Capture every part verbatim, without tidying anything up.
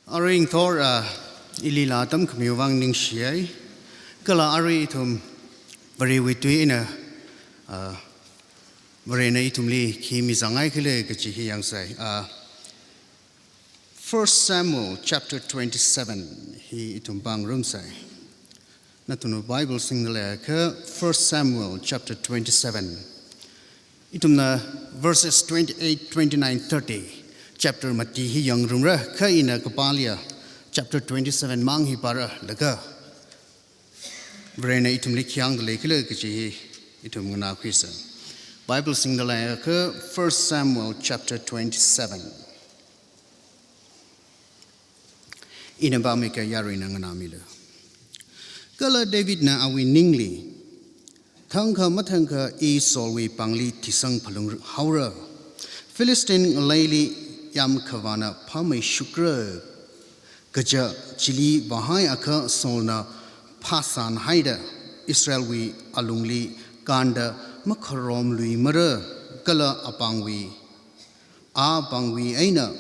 Arui ngathor, ah, ilila tamkhamiwui vang ningshiyai. Kala arui ithum Varewui tui eina, ah, Varena ithumli khi mizangngai khala kachi hi yangsai. Ah, First Samuel chapter twenty-seven hi ithum pāngarumsai. Nathumna Bible singda leiakha First Samuel chapter twenty-seven. Ithumna verses twenty-eight, twenty-nine, thirty chapter mati hi yangngarumra, kha ina kapāliya chapter twenty-seven mang hi pāralaga Varena ithumli khi hāngda lei khala kachi hi ithum nganākhuisa. Bible singda leiakha First Samuel chapter twenty-seven. Ina pāmeikha yaruina nganāmilu. Kala Davidna awui ningli, "Thangkha mathangkha i Saulwui pāngli thisang phalung haora. Philistine ngaleili yāmkhavāna phāmeishukra. Kaja chili vāhaiakha Saulna phāsānhaida Israelwui alungli kānda makharomluimara, kala apāngwui, apāngwui eina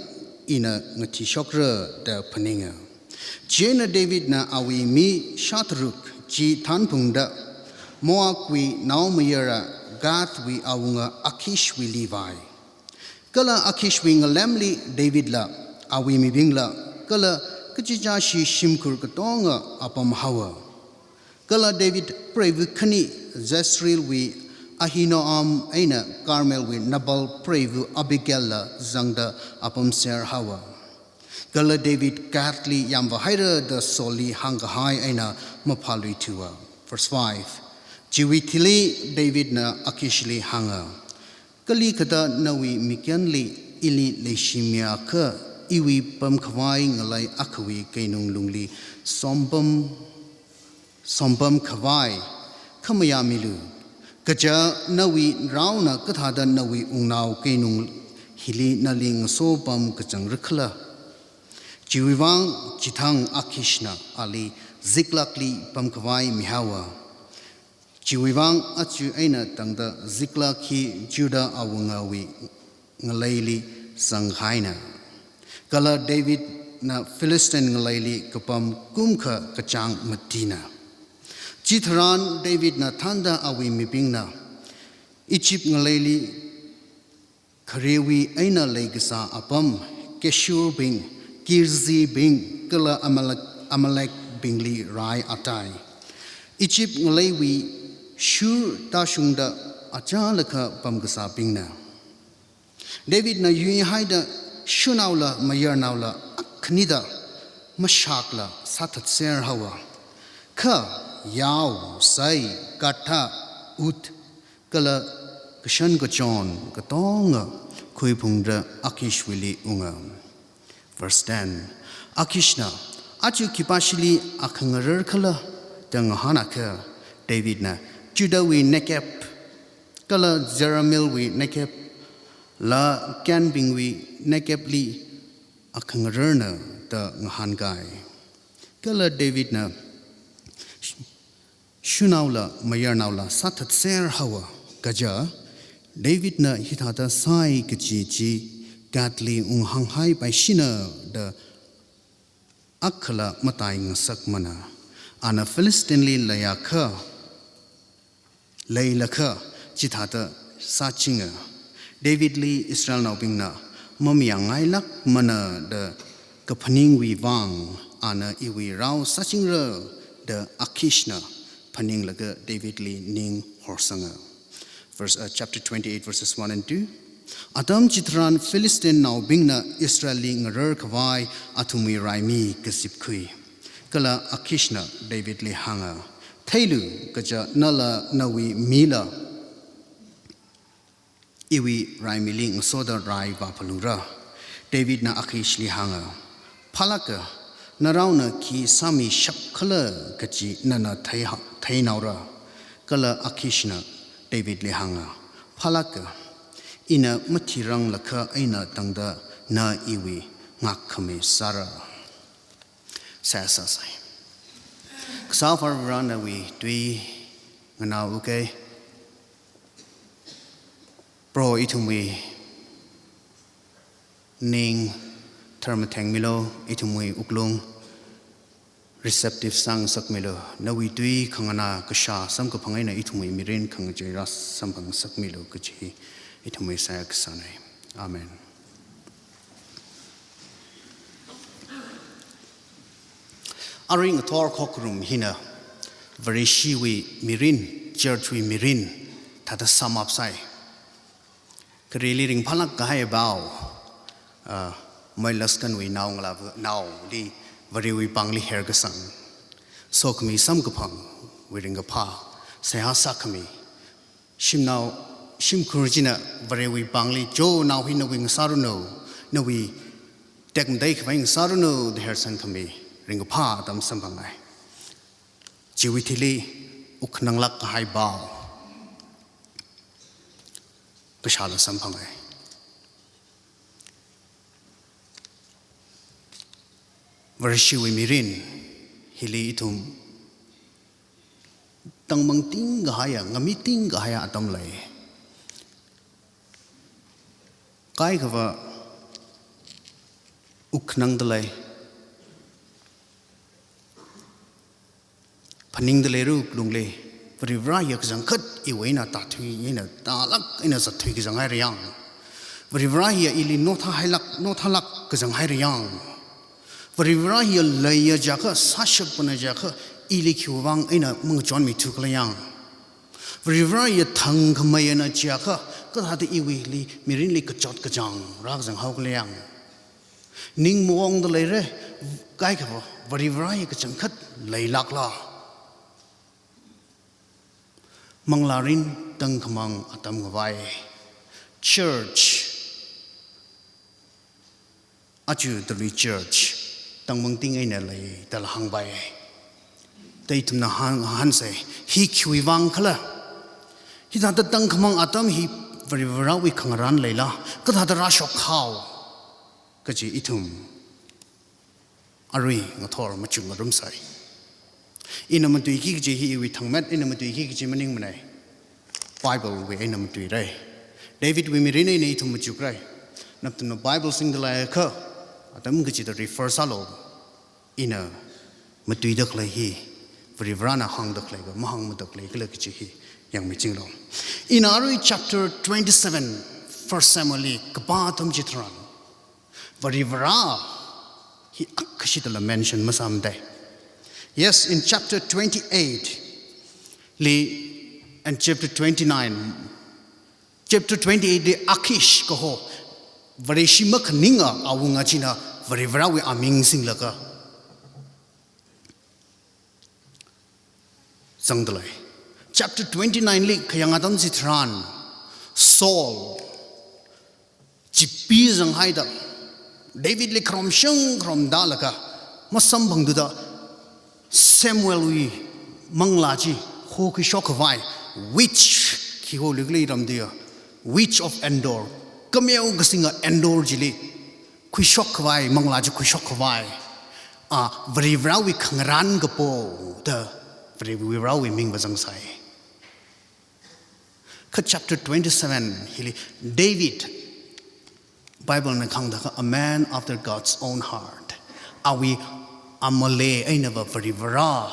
ina ngathishokra," da phaninga. Chieina Davidna awui mi shātharuk chi thanphungda Maokwui naomayara Gathwui awunga Akishwuili vāi. Kala Akishwui ngalemli Davidla, awui mibingla, kala kachichāshi shimkhur katonga apam haowa. Kala David preiva khani Jezreelwui Ahinoam eina Carmelwui Nabal preiva Abigailla zangda apamser haowa. Kala David Gathli yāmvāhaira da Saulli hāngkahai eina maphāluithuwa. Verse five. Chiwui thili Davidna Akishli hānga, "Kalikhada nawui mikyanli ili leishimiakha iwui pamkhavai ngalei akhawui keinung lungli sompam, sompamkhavai khamayāmilu. Kaja nawui raona kathāda nawui wungnao keinung hili nali ngasopam kazangra khala?" Chiwui vang chithang Akishna ali Ziklagli pamkhavai mihaowa. Chiwui vang aja eina tangda Ziklag hi Judah awungawui ngaleili zanghaina. Kala Davidna Philistine ngaleili kapam kumkha kachāng matina. Chitharan Davidna thānda awui mibingna Egypt ngaleili kharewui eina leikasā apam, Geshurbing, Girzibing, kala Amalek, Amalekbingli rai atai. Egypt ngaleiwui shur tāshungda achālakha pamkasābingna. Davidna yuihaida shunaola mayarnaola akhanida mashakla sāthatser haowa. Kha yao, sai, gadha, ut, kala kashan kachon katonga khuiphungda Akishwuili unga. Verse ten. Akishna, "Aja khipāshili akhangarar khala?" da ngahānakha, Davidna, "Judahwui Negeb, kala Jerahmeelwui Negeb, la Kenbingwui Negebli akhangararna," da ngahānkai. Kala Davidna shunaola mayarnaola sāthatser haowa. Kaja Davidna hithāda sāi kaji chi Gathli unghānghaipaishina da akhala matai ngasakmana. Ana Philistineli leiakha, leilakha chithāda sāchinga. Davidli Israelnaobingna mamayāngailākmana da kaphaningwui vang ana iwui rao sāchingra da Akishna phaninglaga Davidli ning horsanga. Verse, uh, chapter twenty-eight, verses one and two. Atam chitharan Philistinenaobingna Israelli ngararkhavai athumwui raimi kazipkhui. Kala Akishna Davidli hānga, "Theilu, kaja nala nawui mila iwui raimili ngasoda rai vāphalungra." Davidna Akishli hānga, "Phālāka, naraona khi sāmishap khala kaji nana theiha-, theinaora." Kala Akishna Davidli hānga, "Phālāka, ina mathiranglakha eina tangda na iwui ngākkhami sāra." Seihā sāsai. Kasā Vare Varena nawui tui nganāuke. Proho, ithumwui ning Tharmathengmilu, ithumwui wuklung receptive sāngasakmilu, nawui tui khanganā kashā samkaphang eina ithumwui mirin khangachei rāsamphang ngasakmilu kaji ithumwui seihā kasāna. Amen. Arui ngathor khokharum hina Vareshiwui mirin, church wui mirin thāda sum up sāi. Khareli ringphālāk kahai pao, ah, Moilaskanwui naongalāva, naoli Varewui pāngli herkasang, sokhami samkaphangwui ringkaphā, seihā sākhami, shimnao, shimkhur china Varewui pāngli, "Jo, nao hi nawui ngasāranu, nawui tekmatei khavai ngasāranu," da hersangkhami ringkaphā atam samphangai. Chiwui thili wuk khananglāk kahai pao kashāla samphangai. Vareshiwui mirin hili ithum tangmangting kahaiya, ngamiting kahaiya atam lei. Kaikhava wuk khanangda lei. Phaningda leira wuklungli, Varivara hiya kachangkhat iwui eina tāthui eina tālāk eina zatthui kazang haira yang. Varivara hiya ili nothāhailāk, nothālāk kazang haira yang. Varivara hiya leiya jiakha, sāshapana jiakha, ili khiwuivang eina mangachonmithu khala yang. Varivara hiya thangkhameiyana jiakha, kathāda iwuili mirinli kachot kachāng rākazang haokhala yang. Ning maongda leira, kaikhava Varivara hi kachangkhat leilākla. Manglārin tangkhamang atam khavai church, aja tali church tangmangting eina lei dala hāngpai. Thāda ithumna hāng, hāngsai, hi khiwuivang khala? Hithāda tangkhamang atam hi Varivarawui khangarān leila, kathāda rāshok hao kaji ithum arui ngathor machuk ngarumsai. Ina matuiki kaji hi iwui thangmet eina matuiki kaji maningmanei. Bible wui eina matuirai. David wui mirin eina ithum machukrai. Nathumna Bible singda leiakha, atam kachida refer sālu. Ina matuida khalei hi, Varivarana hāngda khalei kha, mahāngmada khalei khala kaji hi yangmichinglu. Ina arui chapter twenty-seven, First Samuel li kapā atam chitharan, Varivara hi akhashitala mention masāmada. Yes, in chapter twenty-eight li and chapter twenty-nine, chapter twenty-eight li Akish kaho, Vareshi makhaninga awunga china Varivarawui aming singlaga zangda lei. Chapter twenty-nine li khayang atam chitharan, Saul chipee zanghaida, David li kharomshang kharomda laga masamphangthuda, Samuel wui manglā chi hokhuishok khavai, witch, khi holi khala ramdiya, witch of Endor, kameo kasinga Endor chili khuishok khavai, manglā chi khuishok khavai, a, Varivarawui khangarān kapo da Varivarawui ming vāzangsai. Kha chapter twenty-seven hili David, Bible na hāngda kha, a man after God's own heart. Awui amale einava Varivara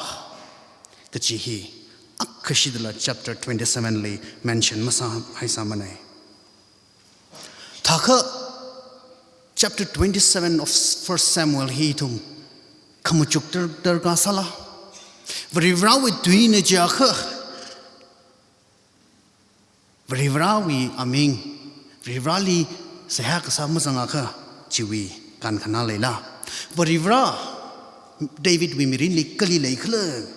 kaji hi akhashitala chapter twenty-seven li mention masāhaisāmanei. Thākha chapter twenty-seven of First Samuel hi ithum khamachuk dar-, darkar sāla? Varivarawui tuina jiakha, Varivarawui aming, Varivarali seihā kasā mazangakha, chiwui kankhana leila? Varivara David wui mirinli kali leikhala?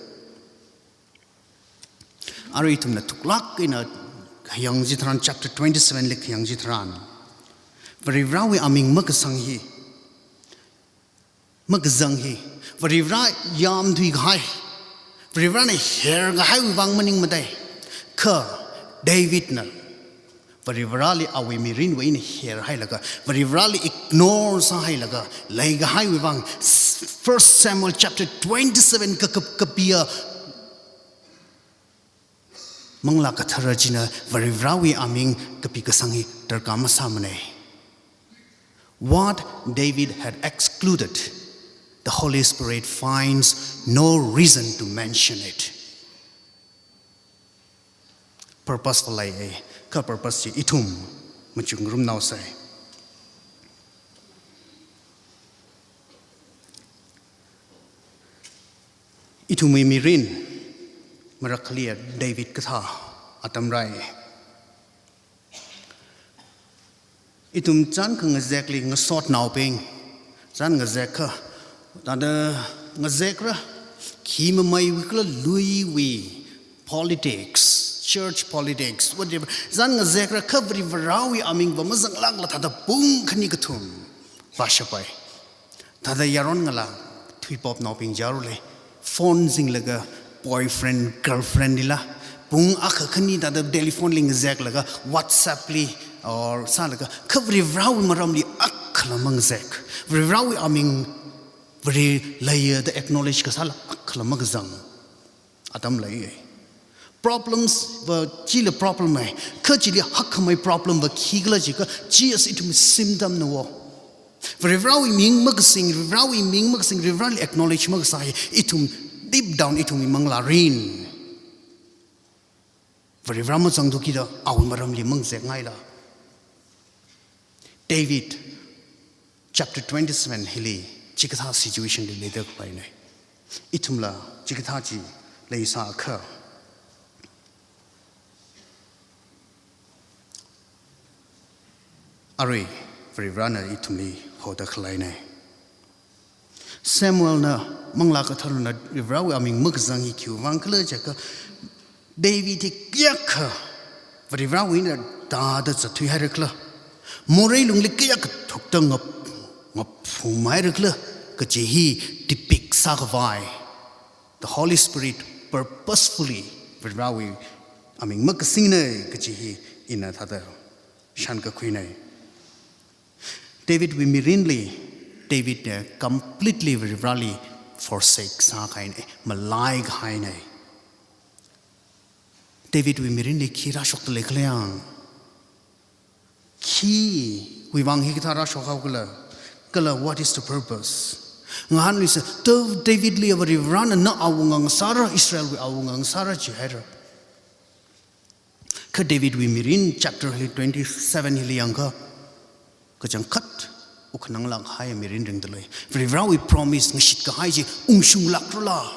Arui ithumna thuklāk eina khayang chitharan, chapter twenty-seven li khayang chitharan, Varivarawui aming makasang hi, makazang hi, Varivara yamthui kahai, Varivarana her kahaiwui vang maningmadei. Kha Davidna Varivarali awui mirinwui eina herhailaga, Varivarali ignore sāhailaga leikahaiwui vang, First Samuel chapter twenty-seven ka-, ka-, kapiya Manglā Kathara china Varivarawui aming kapi kasang hi darkar masāmanei. What David had excluded, the Holy Spirit finds no reason to mention it. Purposeful lei, kha purpose chi ithum machukngarumnaosei. Ithumwui mirin marakkhaliya David kathā atam rāi. Ithum chān khangazekli ngasotnaobing, chān ngazek kha, thāda ngazekra, khi mameiwui kala luiwui politics, church politics, whatever. Chān ngazekra kha Varivarāwui aming va mazanglākla thāda pung khani kathum vāshapai. Thāda yaron ngalā thuipopnaobing jarule, phone zinglaga boyfriend, girlfriend lila, pung akha khani thāda telephone li ngazeklaga, WhatsApp li, or sālaga, kha Varivarāwui maramli akhala mangazek. Varivarāwui aming Vare leiya da acknowledge kasāla akhala makazang atam leiya. Problems va chila problem ei, kha chili hakkhamei problem va khikhala jiakha, chi as ithum symptom na wo. Varivarāwui ming makasing, Varivarāwui ming makasing, Varivarāli acknowledge makasā hi, ithum deep down ithumwui manglārin Varivarā mazangthukida awui maramli mangazekngaila. David chapter twenty-seven hili chikathā situation li leida khaleina. Ithumla chikathā chi leisākha, arui Varivarāna ithumli hoda khaleina. Samuelna, Manglā Katharana Varivarāwui aming makazang hi khiwuivang khala jiakha, David hi kayākha Varivarāwui eina tāda zatthuihaira khala, morei lungli kayākha thukta ngap, ngapphumhaira khala kaji hi depict sākhavai. The Holy Spirit purposefully Varivarāwui aming makasingnei kaji hi ina thāda shānkakhuinei. Davidwui mirinli, Davidna completely Varivarāli forsake sākahainei, malaihainei. Davidwui mirinli khi rāshokta lei khala yang, khiwuivang hikathā rāshokhao khala, kala what is the purpose? Ngahānluisa, Davidli Varivarāna na awunga ngasāra, Israelwui awunga ngasāra jihaira. Kha Davidwui mirin chapter hili twenty-seven hili yangakha, kachangkhat wukhananglāk kahai mirin ringda lei. Varivarāwui promise ngashitkahai chi ungshunglākrala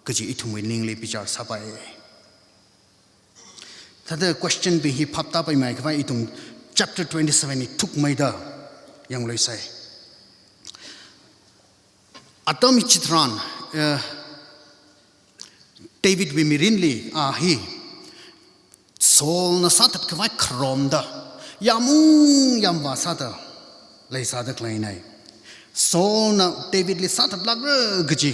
kaji ithumwui ningli bichar sāpai. Thāda question bing hi phaptāpaimei khavai ithum chapter twenty-seven hi thukmeida yangluisei. Atam chitharan, eh, Davidwui mirinli, a hi, Saulna sāthatkhavai kharomda, yāmung yāmvā sāda, leisāda khaleinei. Saulna Davidli sāthatlākra kaji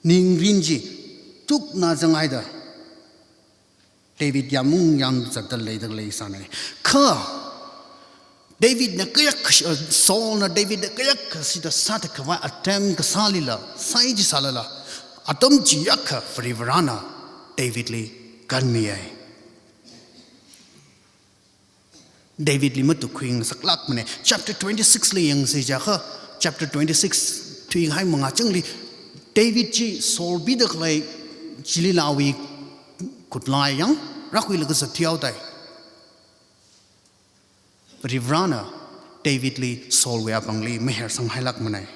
ningrin chi tukna zanghaida, David yāmung yāmzatda leida leisānei. Kha Davidna kayākha, uh, Saulna Davidli kayākha sida sāthatkhavai attempt kasālila, sai chi sālala, atam chiyākha Varivarāna Davidli kanmiyei. Davidli matukkhuingasaklākmanei. Chapter twenty-six li yangsei jiakha, chapter twenty-six thuikahai mangā changli, David chi Saul pida khalei chilila awui khutlai yang rākhuilaga zatthuihaodai. Varivarāna Davidli Saulwui apāngli mahersanghailākmanei.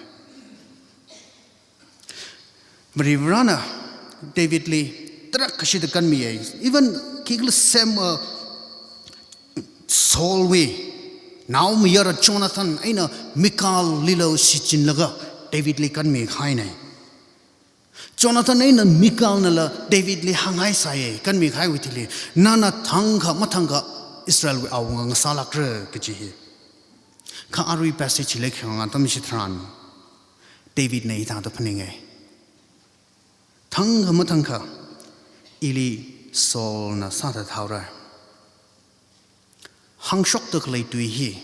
Varivarāna Davidli tarākha shida kanmiyei. Even khikhala Sam, uh, Saulwui naomayara Jonathan eina Michallila shichinlaga Davidli kanmikahainei. Jonathan eina Michallnala Davidli hānghaisāyei, kanmikahaiwui thili, nana thangkha mathangkha Israelwui awunga ngasālākra kaji hi. Kha arui passage hili khangā atam chitharan, Davidna hithāda phaningei. Thangkha mathangkha ili Saulna sāthathaora. Hāngshokda khalei tui hi,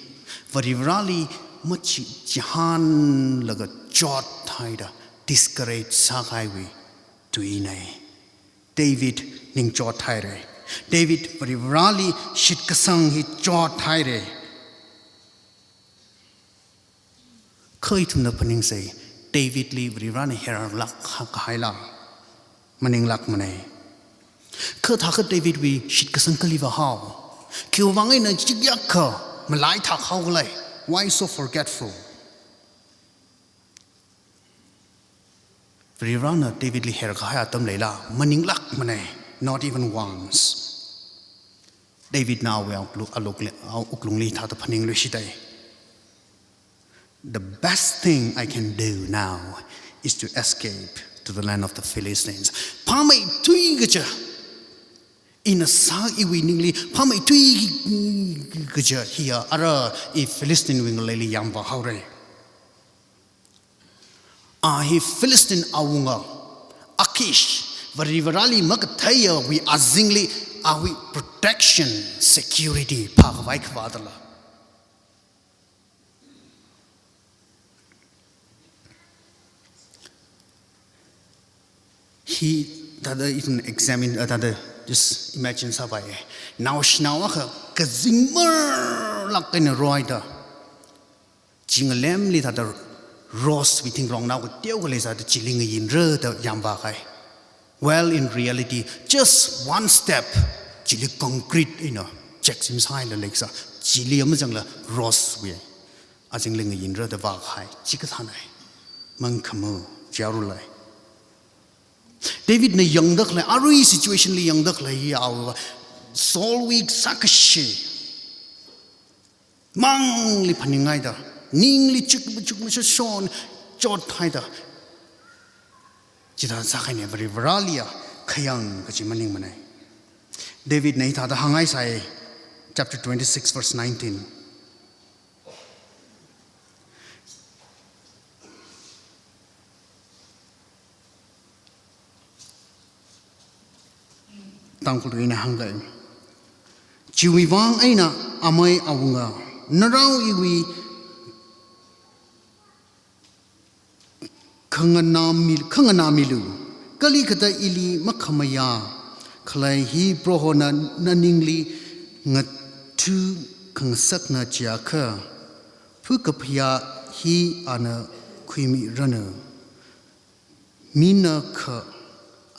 Varivarāli machi-, chihānlaga chothaida, discourage sākahaiwui tuinei. David ningchothairei. David Varivarāli shitkasang hi chothairei. Kha ithumna phaningsai, Davidli Varivarana herlāk kahaila, maninglākmanei. Kha thākha Davidwui shitkasang kali vāhao? Khiwuivang eina chikyakha malaithak haokhala? Why so forgetful? Varivarana Davidli herkahai atam leila, maninglākmanei, not even once. Davidna awui alu-, alukli-, a wuklungli thāda phaningluishitei. The best thing I can do now is to escape to the land of the Philistines. Phāmeithui kaja, ina sā iwui ningli phāmeithui kaja hiya, ara i Philistine wui ngaleili yamvā haorei. A hi Philistine awunga Achish, Varivarali makatheiya wui azingli, awui protection, security phākhavai khavā dala. Hi, thāda ithum examine, uh, thāda just imagine sāpai. Naoshinao akha kazingmarlāk eina roida, chi ngalemli thāda rosewui thingrong nao kateokha leisāda chili ngayinra da yamvākahai. Well, in reality, just one step, chili concrete eina cheksim sāhaila leikasā, chili amazangla rosewui azingli ngayinra da vākahai, chikathānei. Mangkhamu, chiarulei. Davidna yangda khalei, arui situationli yangda khalei hi awuiva, Saulwui sākashi mangli phaninghaida, ningli chuk, chukmashashon chothaida, chithāda sākahainei, Varivaraliya khayang kaji maningmanei. Davidna hithāda hānghaisai, chapter twenty-six, verse nineteen. Tangkhul eina hānglei. Chiwuivang eina amei awunga, narao iwui khanganā mi, khanganā milu, kalikhata ili makhamayā khalei hi Prohona naningli ngathu khangasakna chiakha, phakaphayā hi ana khuimiranu. Minakha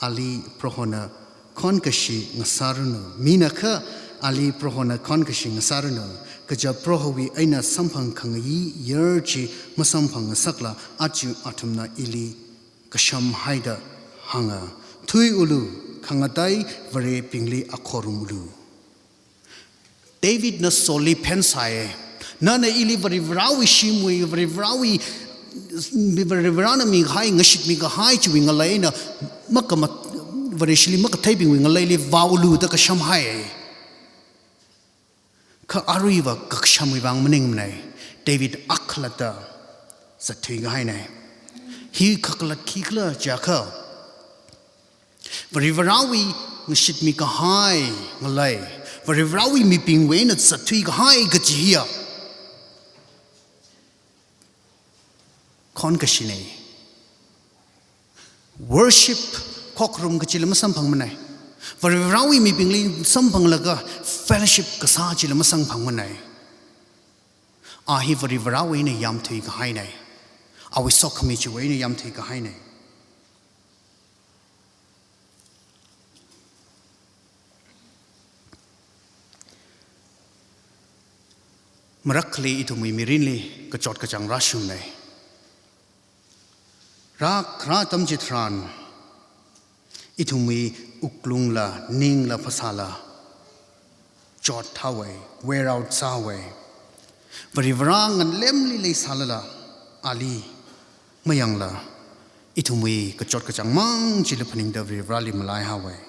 ali Prohona khonkashi ngasāranu. Minakha ali Prohona khonkashi ngasāranu. Kaja Prohowui eina samphang khangayi yar chi masamphang ngasakla aja athumna ili kashamhaida hānga. Thuiulu, khangatei varebingli akhorumlu. Davidna Saulli phensai. Nana ili Varivarawui shimwui, Varivarawui, Varivarana mikahai, ngashitmi kahai chiwui ngalei eina makama-, Vareshili makatheibingwui ngaleili vāulu da kashamhai. Kha aruiva kakashamwui vang maningmanei. David akhalatta zatthui kahainei. Hi kakhalat khikhala chiakha, Varivarawui ngashitmi kahai ngalei, Varivarawui mibingwui eina zatthui kahai kaji hiya khonkashinei. Worship, khokharum kachila masamphangmanei. Varivarawui mibingli samphanglaga fellowship kasā chila masamphangmanei. A hi Varivarawui eina yamthui kahainei. Awui sokhami chiwui eina yamthui kahainei. Marakhali ithumwui mirinli kachot kachāng rāshungnei. Rākharā atam chitharan, ithumwui wuklungla, ningla, phasāla chothaowei, wear out sāwei. Varivara ngalemli leisālala, ali mayangla, ithumwui kachot kachāng mang chili phaningda Varivarali malaihaowei.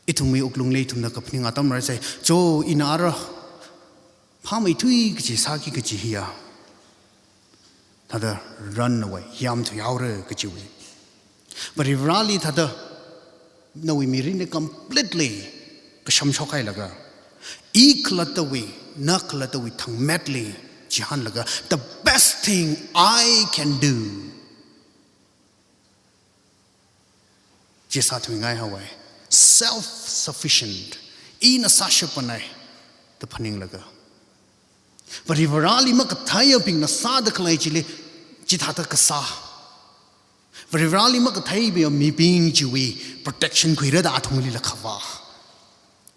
Ithumwui wuklungli ithumna kaphaning atam rāsai, cho ina ara phāmeithui kaji sāki kaji hiya thāda run away, yamthuihaora kajiwui. Varivarali thāda nawui mirinli completely kashamshokhailaga, ikhalattawui, nakhalattawui thangmetli chihānlaga, the best thing I can do chi sāthuingaihaowei. Self-sufficient. Ina sāshappanei da phaninglaga, Varivarali makatheiya bingna sāda khalei chili, chithāda kasā. Varivarali makatheiya mibing chiwui protection khuira da athumlila khavā.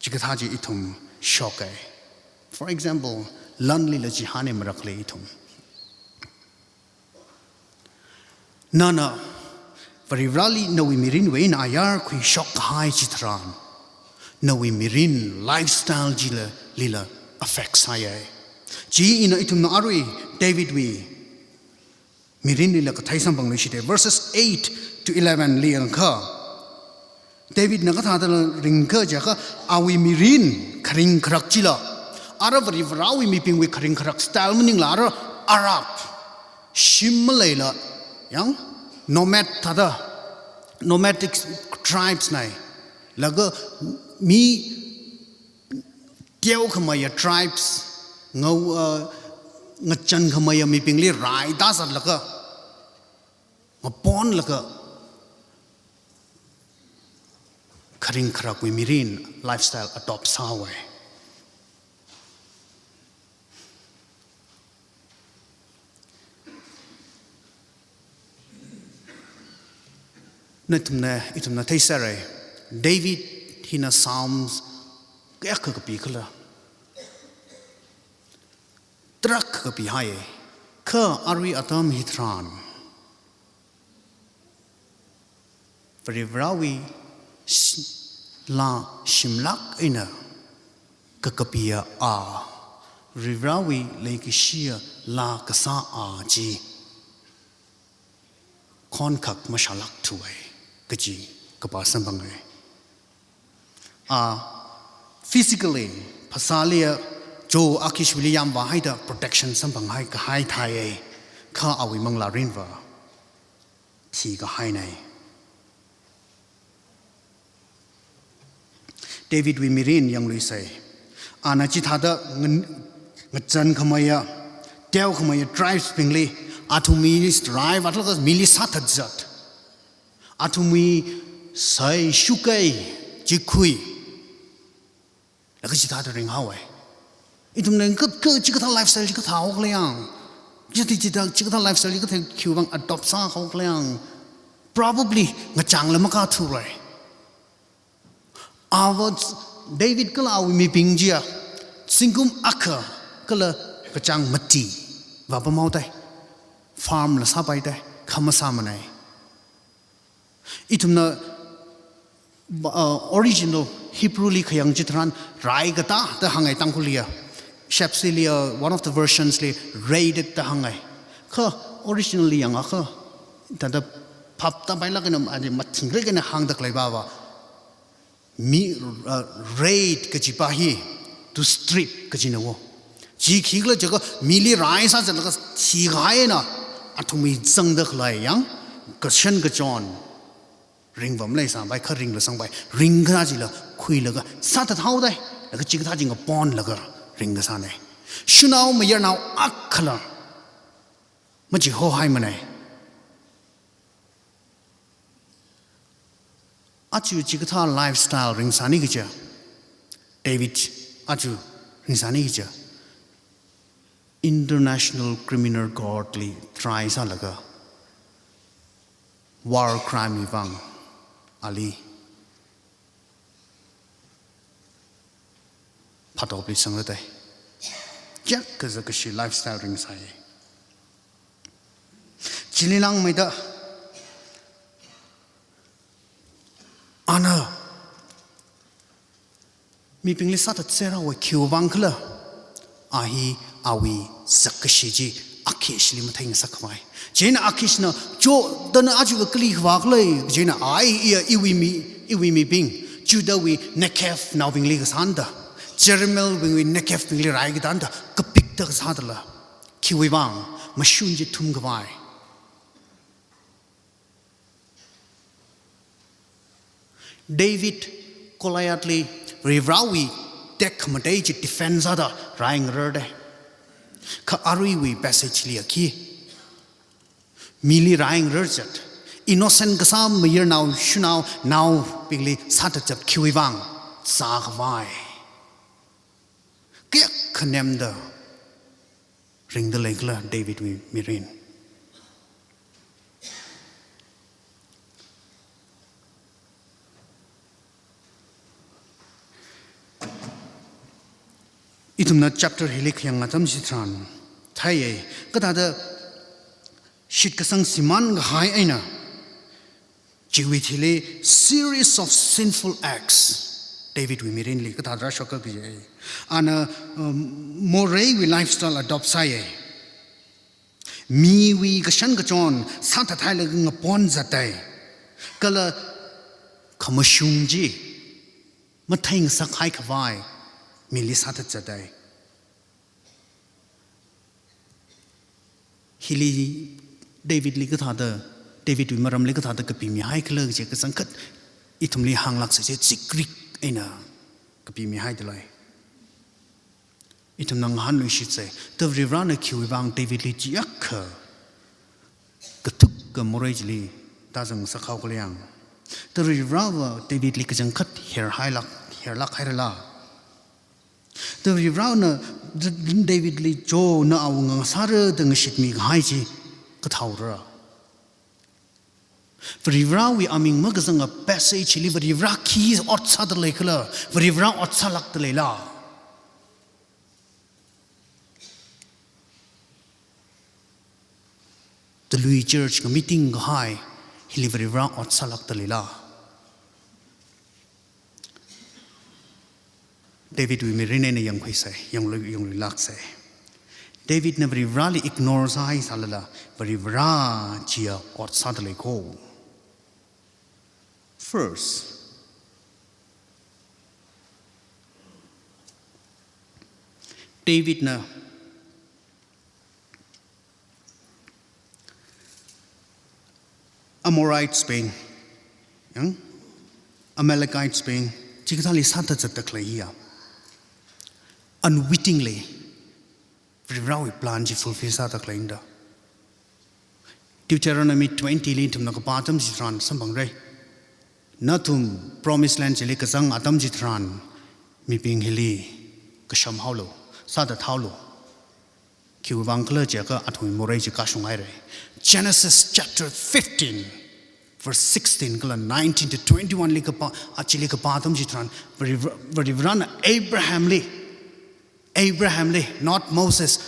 Chikathā chi ithum shoka. For example, lanlila chihānna marakle ithum. Nana Varivarali nawui mirinwui eina ayar khuishok kahai chitharan, nawui mirin lifestyle chila, lila affect sāya. Chi eina ithumna arui Davidwui mirinlila kathei samphangluishita. Verses eight to eleven li yangakha, Davidna kathāda ringka jiakha, awui mirin kharing kharak chila, ara Varivarawui mibingwui kharing kharak style maningla, ara Arab, shim maleila, yang nomad thāda, nomadic tribes nai, laga mi teokhameiya tribes, ngau, uh, ngachankhameiya mibingli raida zatlaga, ngaponlaga, kharing kharakwui mirin lifestyle adopt sāhaowa. Nathumna, ithumna theisera, David hina Psalms kayākha kapikhala. Tarākha kapihaiya. Kha arui atam hitharan, Varivarawui sh-, laa shimlāk eina kakapiya a, Varivarawui leikashiya laa kasā a chi khonkhak mashālākthuwa, kaji kapā samphanga. A, physically, phasāliya, jo Akishwuili yāmvāhaida protection samphanghai kahai thāya, kha awui manglārinva thikahaina. Davidwui mirin yangluisa. Ana chithāda ngan-, ngachankhameiya, teokhameiya tribes bingli, athumwui rai vātlaga mili sāthat zat, athumwui sai shukai chi khui, laga chithāda ringhaowa. Ithumna ka, ka, chikathā lifestyle chikathā haokhala yang. Chithāda, chithāda, chikathā lifestyle chikathā khiwuivang adopt sāhaokhala yang. Probably ngachangla makathurai. Ava David kala awui mibing chiya, zingkum akha kala kachāng mati vāpamhaoda, farm la sāpaida, kha masāmanei. Ithumna, uh, original Hebrew li khayang chitharan, rai katā da hānga Tangkhulliya. Shepsiliya, uh, one of the versions li raided da hānga. Kha originally yangakha, thāda phap tāpailāk eina, adi mathingrik eina hāngda khalei bava. Mi, uh, raid kajipa hi, to strip kajina wo. Chi khikhala jiakha mili rai sāzatlaga thikahai eina, athumwui zangda khalei yang, kashan kachon, ringvā maleisāpai, kha ringla sangpai, ringkasā chila khuilaga sāthat haoda, laga chikathā chi ngaponlaga ringkasāna. Shanao mayarnao akhala machihohaimanei. Aja chikathā lifestyle ringsāni kaja, David aja ringsāni kaja, International Criminal Court li try sālaga, war crime wui vang ali phatopli sangra tai. Kayākha zakkashi lifestyle ringsāi. Chili langmeida ana mibingli sāthat serhaowa khiwuivang khala, a hi awui zakkashi chi Akishli matheingasak khavai. Chieina Akishna, "Cho, dana aja kali khavā khala," chieina, "Ai, iya, iwui mi, iwui mibing, Judahwui Negev naobingli kasāna da, Jezreelbingwui Negevbingli rai katā da, kapikta kasā dala. Khiwuivang, mashun chi thum khavai." David Goliathli Varivarāwui tekhamatei chi defense sāda rai ngararda. Kha aruiwui passage liya khi, mili rai ngarar zat, innocent kasā mayarnao shanao naobingli sāthat zat khiwuivang, zā khavai. Kayākha nemda, ringda leikhala Davidwui mirin. Ithumna chapter hili khayang atam chitharan theiya, kathāda shitkasang shimān kahai eina chiwui thili series of sinful acts Davidwui mirinli kathāda rāshok kaji. Ana, um, moreiwui lifestyle adopt sāya. Miwui kashan kachon sāthathailaga ngapon zattai. Kala khamashung chi matheingasakhai khavai mili sāthat zattai. Hili Davidli kathāda, Davidwui maramli kathāda kapimihai khala kaji kachangkhat ithumli hānglāksa chi, chikrik eina kapimihaida lei. Ithumna ngahānluishitsa, Varivarana khiwui vang Davidli chiyākha kathuk ka morei chili tāzangsakhao khala yang. Varivarava Davidli kachangkhat herhailāk, herlāk hairala. Varivarana Davidli cho na awunga ngasāra da ngashitmi kahai chi kathāora. Varivarawui aming makazanga passage li Varivara khi ot sāda leikhala, Varivara ot sālākda leila. Talui church ka meeting kahai hili Varivara ot sālākda leila. Davidwui mirin eina yangkhuisa, yanglu, yangluilāksa. Davidna Varivarali ignore sāhai sālala, Varivara chiya ot sāda leiko. First, Davidna Amorites bing, yang, Amalekites bing, chikathāli sāthat zatda khalei hiya, unwittingly, Varivarawui plan chi fulfill sāda khaleina da. Deuteronomy twenty li ithumna kapā atam chitharan samphangra. Nathum promised land chili kazang atam chitharan mibing hili kasham haolu, sāthat haolu. Khiwui vang khala jiakha athumwui morei chi kashung haira. Genesis chapter fifteen, verse sixteen kala nineteen to twenty-one li kapā, achili kapā atam chitharan, Variv-, Varivarana Abrahamli, Abrahamli, not Moses,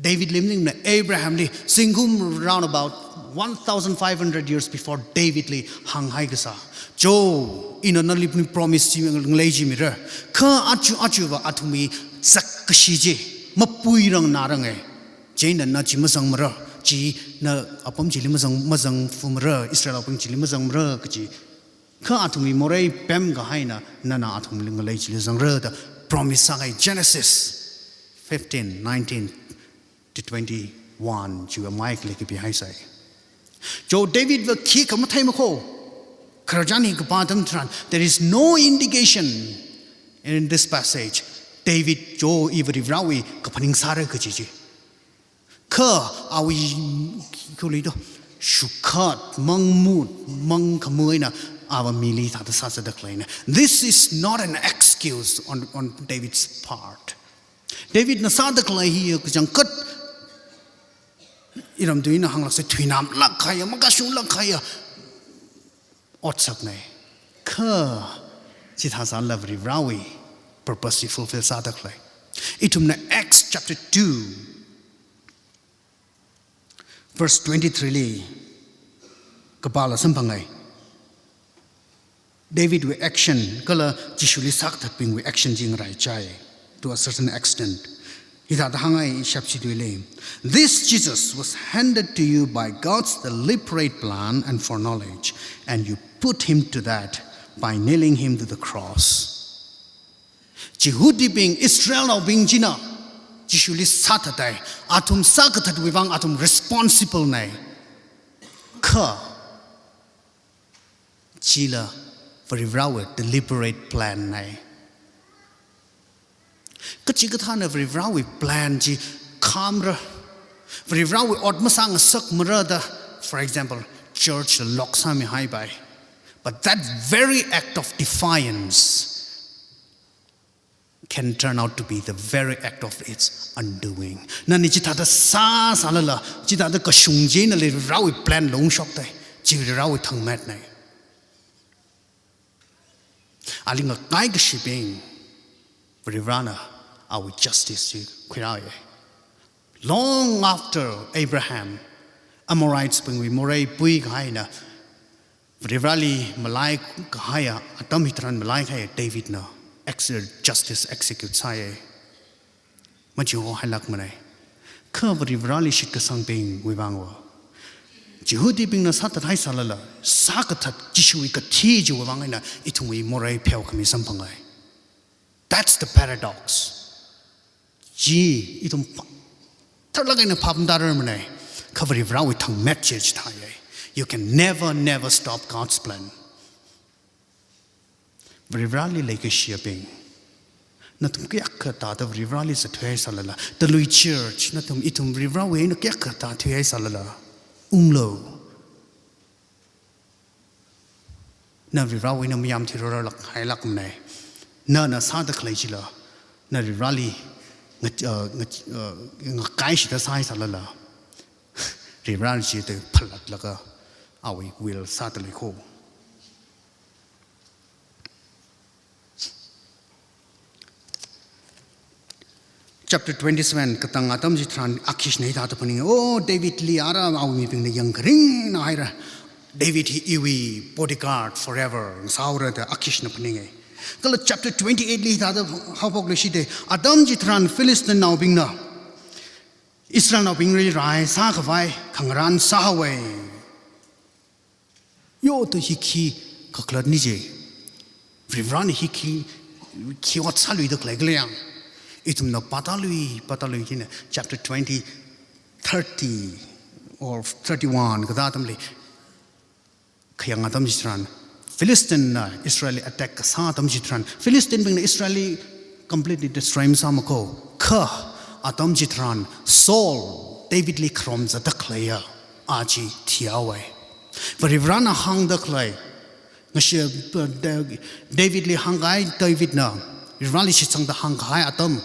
Davidli maningmana, Abrahamli, zingkum round about one thousand five hundred years before Davidli hānghai kasā. Cho, ina nali puni promise chi ngalei chi mira. Kha aja, ajava athumwui sakkashi chi mapuirang narangai. Chieina na chi mazangmara, chi na apam chili mazang, mazangfumara, Israelbing chili mazangmara kaji. Kha athumwui morei pemkahai eina, nana athumli ngalei chili zangra da promise sāngai. Genesis fifteen, nineteen to twenty-one, chiwui maik leki pihaisai. Cho Davidva khikha matheimakho. Khararchan hi kapā atam tharan, there is no indication in this passage David cho iva Varivarawui kaphaning sāra kaji chi. Kha awui, kuli do, shukhat, mangmut, mangkhamui eina ava mili thāda sāzatda khaleina. This is not an excuse on, on David's part. Davidna sāda khalei hi kachangkhat iramtuina hānglāksa thuinamlāk kahaiya, makashunglāk kahaiya otsakna. Kha chithā sālala Varivarawui purpose chi fulfill sāda khalei. Ithumna Acts chapter two, verse twenty-three li kapāla samphangai. Davidwui action kala Jishuli sākathatbingwui action chi ngaraichai to a certain extent. Hithāda hāngai Shepshi tuili. This Jesus was handed to you by God's deliberate plan and foreknowledge, and you put him to that by nailing him to the cross. Jihudibing, Israelnaobing china Jishuli sāthatai, athum sākathatwui vang athum responsible nai. Kha chila Varivarawui deliberate plan nai. Kachikathāna Varivarawui plan chi khamra, Varivarawui ot masāngasakmara da, for example, church lock sāmihaipai. But that very act of defiance can turn out to be the very act of its undoing. Nana chithāda sā sālala, chithāda kashung chi eina Varivarāwui plan la ungshokdalei, chi Varivarāwui thangmetnei. Ali ngakaikashibing, Varivarāna awui justice chi khuirāya. Long after Abraham, Amorites bingwui morei puikahaina, Varivarāli malaikahaia atam hitharan malaikahaia Davidna ex-, justice execute sāya. Machihohailākmanei. Kha Varivarāli shitkasangbingwui vangva, Jihudibingna sāthathai sālala, sākathat Jishuwui kathi chiwui vang eina ithumwui morei pheokhami samphangai. That's the paradox. Chi ithum phap, tharlāk eina phap matārar manei. Kha Varivarāwui thangmet chi chithāya. You can never, never stop God's plan. Varivarāli leikashiyabing, nathum kayākha thāda Varivarāli zatthuihai sālala, the Lui Church, nathum ithum Varivarāwui eina kayākha thāthuihai sālala, unglu. Na Varivarāwui eina mayamthuirarlāk hailākmanei. Nana sāda khalei chila, na Varivarāli nga-, uh, nga-, uh, ngakaishida sāhai sālala, Varivarāna chithāda phalatlaga awui will sāda lei kho. Chapter twenty-seven, katang atam chitharan Akishna hithāda phaninga, "Oh, Davidli ara awui mibingna yangkharingna haira. David hi iwui bodyguard forever sāhaora," da Akishna phaninga. Kala chapter twenty-eight li hithāda haophokluishitdalei, atam chitharan Philistinenaobingna Israelnaobingli rai sākhavai khangarān sāhaowa. Yo, to hi khi kakhalatna chi. Varivarāna hi khi, khi ot sāluida khalei khala yang. Ithumna pātālui, pātālui china chapter twenty, thirty or thirty-one kathā atamli, khayang atam chitharan, Philistine na Israel attack kasā atam chitharan, Philistine bingna Israel completely destroy masāma kho. Kha atam chitharan Saul, Davidli kharom zatda khaleiya, a chi thihaowa. Varivarāna hāngda khalei, ngashi, uh, Da-, Davidli hāngkahai, Davidna Varivarāli shitsangda hāngkahai atam,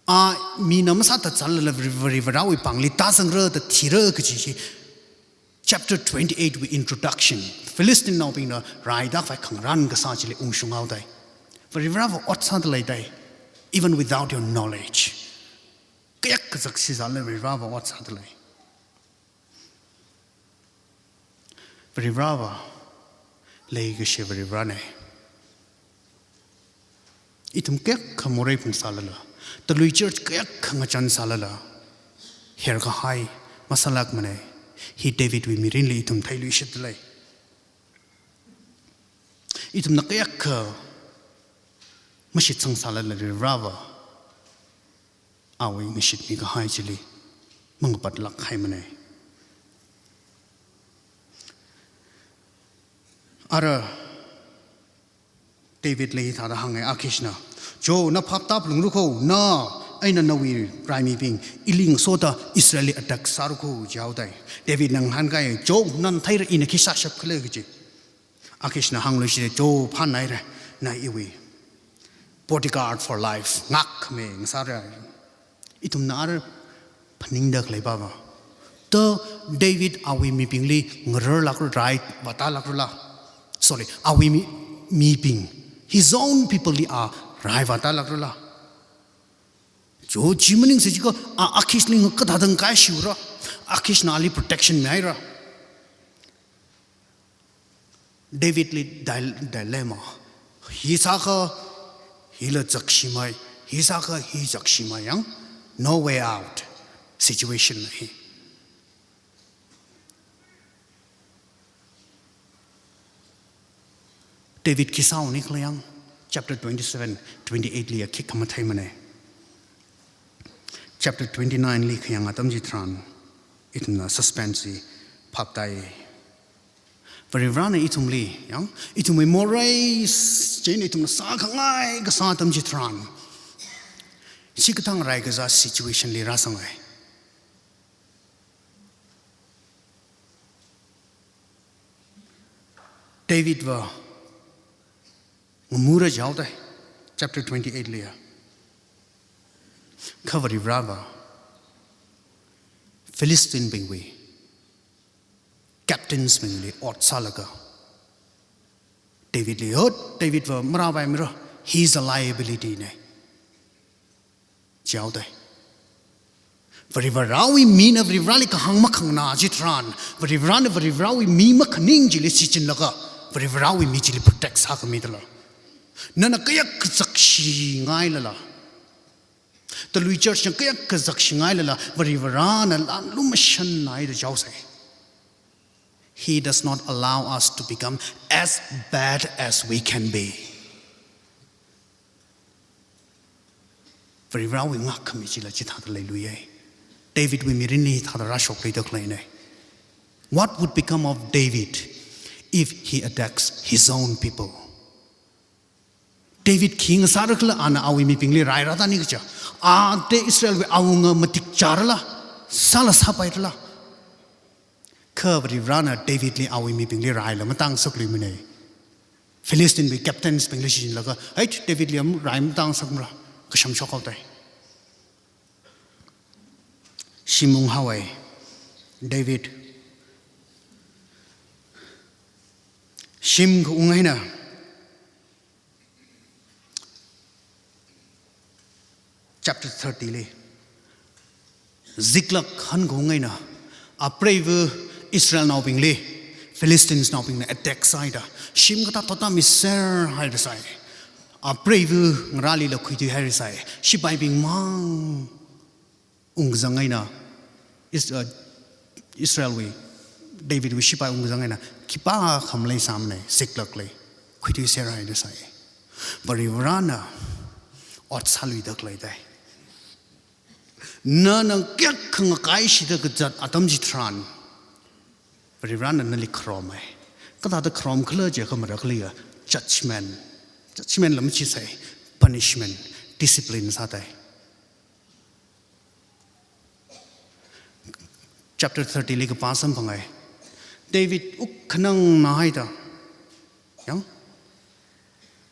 a mina masāthat sālala Vari-, Varivarāwui pāngli tāzangra da thira kaji chi, chapter twenty-eight wui introduction, Philistinenaobingna raida khavai khangarān kasā chili ungshunghaodalei. Varivarāva ot sāda leidalei, even without your knowledge. Kayākha zakshi sālala Varivarāva ot sāda lei. Varivarāva leikashi Varivarānei. Ithum kayākha morei phungsālala, the Lui Church kayākha ngachānsālala, herkahai masālākmanei. Hi Davidwui mirinli ithum theiluishitdalei. Ithumna kayākha mashitsangsālala Varivarāva awui ngashitmi kahai chili mangapatlāk haimanei. Ara Davidli hithāda hānga Akishna, "Cho, na phap tāphalungra kho, na eina nawui raimibing ili ngasoda Israelli attack sāra kho," jihaodalei. Davidna ngahānkai, "Cho, nana theira ina khi sāshap khala," kaji. Akishna hāngluishitdalei, "Cho, phānāhaira, na iwui bodyguard for life, ngākkhami ngasāra." Ithumna ara phaningda khalei pava, to David awui mibingli ngararlākra, rai vātālākrala? Sorry, awui mi, mibing, his own people li a rai vātālākrala? Cho, chi maningsa chiakha, a, Akishli ngakathāda ngakaishiura? Akishna ali protection mihaira. Davidli dil-, dilemma. Hi sākha hila zakshimei, hi sākha hi zakshimei yang, no way out situation hi. David khi sāhaoni khala yang, chapter twenty-seven, twenty-eight li a khikha matheimanei. Chapter twenty-nine li khayang atam chitharan, ithumna suspense hi phaptāi. Varivarāna ithumli, yang, ithumwui morei s-, chieina ithumna sākhangai kasā atam chitharan, chikathā rai kazā situation li rāsangai. Davidva ngamura jihaodalei. Chapter twenty-eight liya. Kha Varivarava Philistine bingwui captains bingli ot sālaga David li, "Hot, David va marāvaimira. He is a liability ne." Chihaodai. Varivarawui mina Varivarali kahāng makhangana chitharan, Varivarana Varivarawui mi makhaning chili shichinlaga, Varivarawui mi chili protect sākhami dala. Nana kayākha zakshi ngailala, talui church na kayākha zakshi ngailala, Varivarana lan lumashanna da chihaosai. He does not allow us to become as bad as we can be. Varivarawui ngākkhami chila chithāda leiluiya. Davidwui mirinli thāda rāshokluida khaleina. What would become of David if he attacks his own people? David khi ngasārakhala, ana awui mibingli rai rātani kaja. A te Israelwui awunga matik chārala, sāla sāpairala. Kha Varivarana Davidli awui mibingli raila matāngasakluimana. Philistine wui captains bingli shichinlaga, "Hei, Davidli am rai matāngasakmara," kashamshok haodai. Shim unghaowa David. Shim kaung eina chapter thirty li, Ziklag hankaung eina apreiva Israelnaobingli Philistines naobingna attack sāhaida, shim katā thotā miser hairasai. Apreiva ngarālila khuithuihairasai. Shipaibing mang ungkazang eina, Is-, uh, Israelwui, Davidwui shipai ungkazang eina khipākha maleisāmana, Ziklagli khuithuiser hairasai. Varivarana ot sāluida khaleidai. Nana kayākha ngakaishida kazat atam chitharan, Varivarana nali kharomai. Kathāda kharomkhala jiakha marakhaliya judgment. Judgment la machisai, punishment, discipline sādai. Chapter thirty li kapā samphangai. David wuk khanangna haida, yang,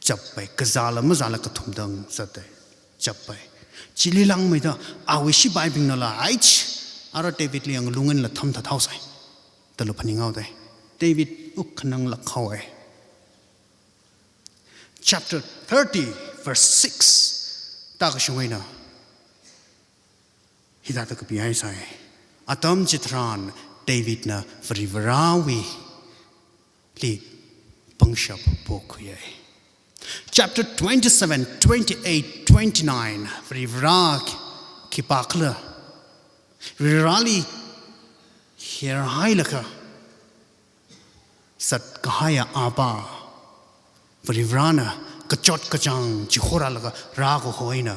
chappai, kazāla mazāla kathumdang zatdai. Chappai. Chili langmeida awui shipaibingnala, "Aich, ara Davidli yang lunganla thamthat haosai," da luphaning haodai. David wuk khananglāk haowai. Chapter thirty, verse six, tākashung eina hithāda kapihaisai. Atam chitharan Davidna Varivarawuili pangshap pokhuiyai. Chapter twenty-seven, twenty-eight, twenty-nine, Varivara khipākhala, Varivarali herhailaga zatkahaiya apā Varivarana kachot kachāng chihorālaga rākaho eina,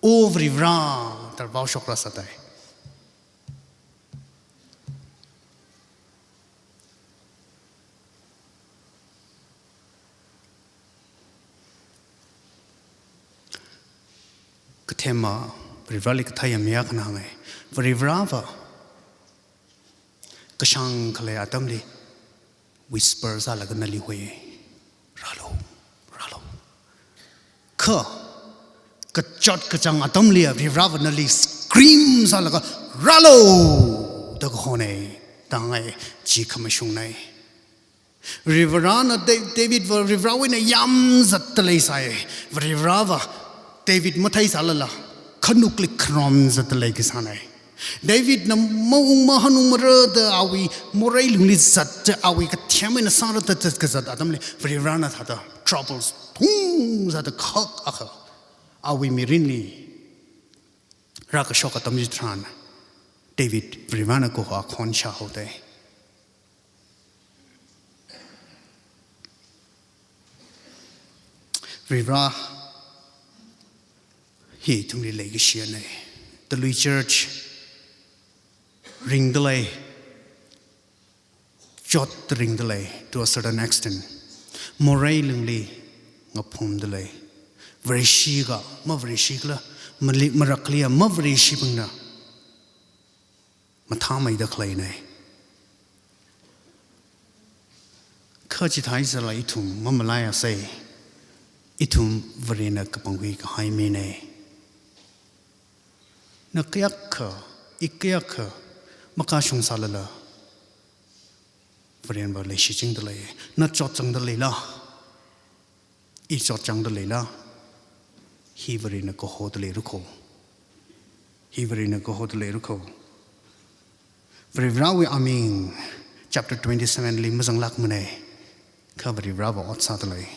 "O Varivara," da vaoshok rāsādai. Kathema Varivarali kathei mayākhanāngai. Varivarava kashāng khalei atamli whisper sālaga nali hoi, "Rālu, rālu." Kha kachot kachāng atamli Varivarava nali scream sālaga, "Rālu," da kahona, tāngai, chi khamashungnai. Varivarana Da-, Davidva Varivarawui eina yāmzatda leisai. Varivarava David matheisālala, khanukli kharomzatda leikasānai. Davidna maung mahanungmara da awui morei lungli zatda, awui kathem eina sāra da zatkazat atamli, Varivarana thāda troubles thung sāda khak akha awui mirinli rākashok atam chitharan, David Varivarana kaho akhon shāhaodai. Varivara hi ithumli leikashiyana. Talui church ringdalei, chotda ringdalei to a certain extent. Morei lungli ngaphumdalei. Vareshi ka, mavareshikhala, mali-, marakhaliya mavareshibingna mathāmeida khaleina. Kha chithāsālala ithum mamalaiasei. Ithum Varena kapangkhui kahai mina. Na kayākha, i kayākha makashung sālala, Vareva leishichingda lei. Na chotchāngda leila, i chotchāngda leila, hi Varena kahoda leira kho. Hi Varena kahoda leira kho. Varivarawui aming chapter twenty-seven li mazanglākmana, kha Varivarava ot sāda lei.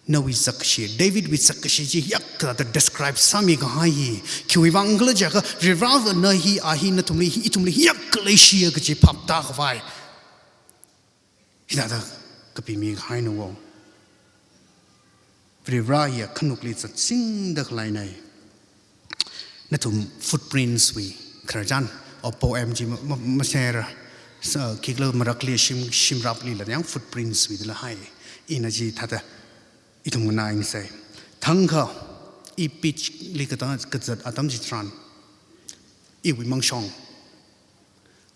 Nawui zakkashi, Davidwui zakkashi chi hiyākha da describe sāmi kahai hi, khiwui vang khala jiakha, Varivarana hi, a hi nathumli hi, ithumli hiyākha leishiya kaji phap tākhavai hithāda kapimi kahaina wo. Varivara hiya khanukli zatsingda khaleina. Nathum Footprints wui khararchan, o poem chi ma, ma, maser, sa, khikhala marakli shim, shimraplila yang Footprints wui dala hai. Ina chithāda ithum nganāngasai. Thangkha, i beach li kata, kazat atam chitharan, iwui mangshong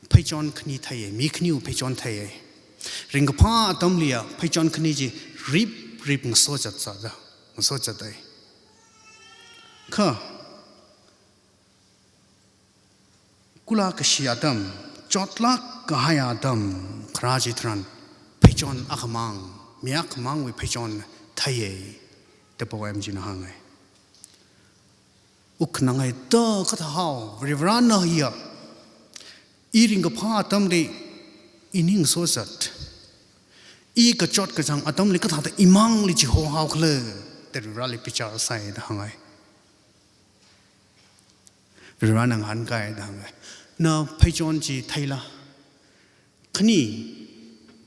pheichon khani theiya, mi khaniwui pheichon theiya. Ringkaphā atamliya pheichon khani chi rip rip ngasozat sāda, ngasozat ai. Kha kula kashi atam, chotlāk kahai atam kharā chitharan, pheichon akhamang, mi akhamangwui pheichon theiya, da poem china hānga. Wuk khanang ai da kathāhao, Varivarana hiya i ringkaphā atamli ini ngasozat, i kachot kachāng atamli kathāda imangli chihohao khala, da Varivarali bichar sāya da hānga. Varivarana ngahānkai da hānga. Na pheichon chi theila. Khani,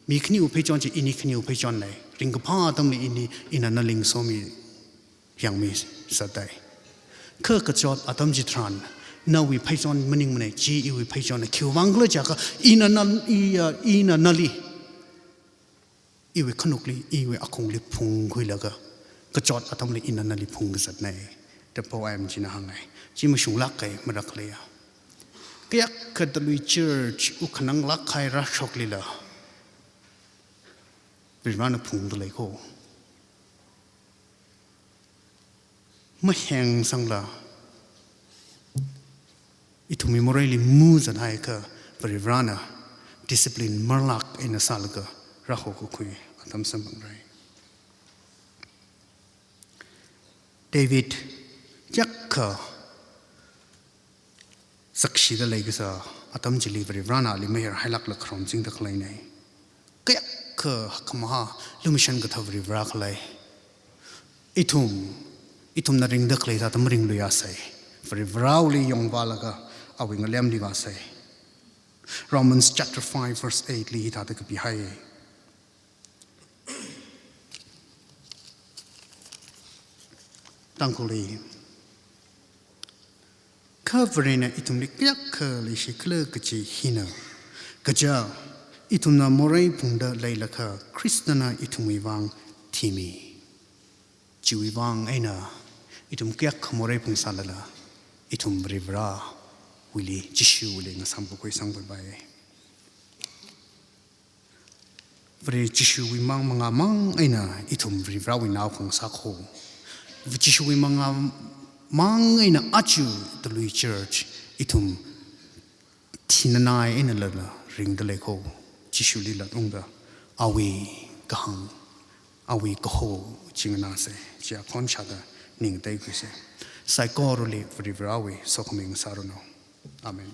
mi khaniwui pheichon chi ini khaniwui pheichon lei. Ringkaphā atamli ini, ina nali ngasomi, yangmi sātai. Kha kachot atam chitharan, nawui pheichon maningmana, chi iwui pheichonna, khiwui vang khala jiakha, ina na, i, a, ina nali, iwui khanukli, iwui akhungli phungkhuilaga, kachot atamli ina nali phungkazatna, da poem china hānga. Chi mashunglāk kahai marakliya. Kayākha Talui church wuk khananglāk kahai rāshoklila, Varivarana phungda lei kho. Maheng sangla, ithumwui moreili muzat haiakha Varivarana discipline marlāk eina sālaga rāhokakhui atam samphangra. David, kayākha zakshida leikasā atam chili Varivarana ali mayar hailākla kharom chingda khaleina. Kayākha hakkhamahā lumashan kathā Varivara khalei. Ithum, ithumna ringda khalei thāda maringluiasei. Varivarawuili yongvālaga awui ngalemli vāsei. Romans chapter five verse eight li hithāda kapihai. Tangkhulli. Kha Varena ithumli kayākha leishikhala kaji hina. Kaja, ithumna morei phungda leilakha Khristana ithumwui vang thimi. Chiwui vang eina ithum kayākha morei phungsālala, ithum Varivarawuili, Jishuwuili ngasamkakhui sangpaipai. Vare Jishuwui mang, mangāmang eina ithum Varivarawui nao khangasā kho. Jishuwui mangāmang eina aja Talui church ithum thinanai einalala ringda lei kho. Jishuli latungda awui kahāng, awui kaho chi nganāsei, chi akhon shāda ning teikhuisei. Saikorali Varivarawui sokhami ngasāranu. Amen.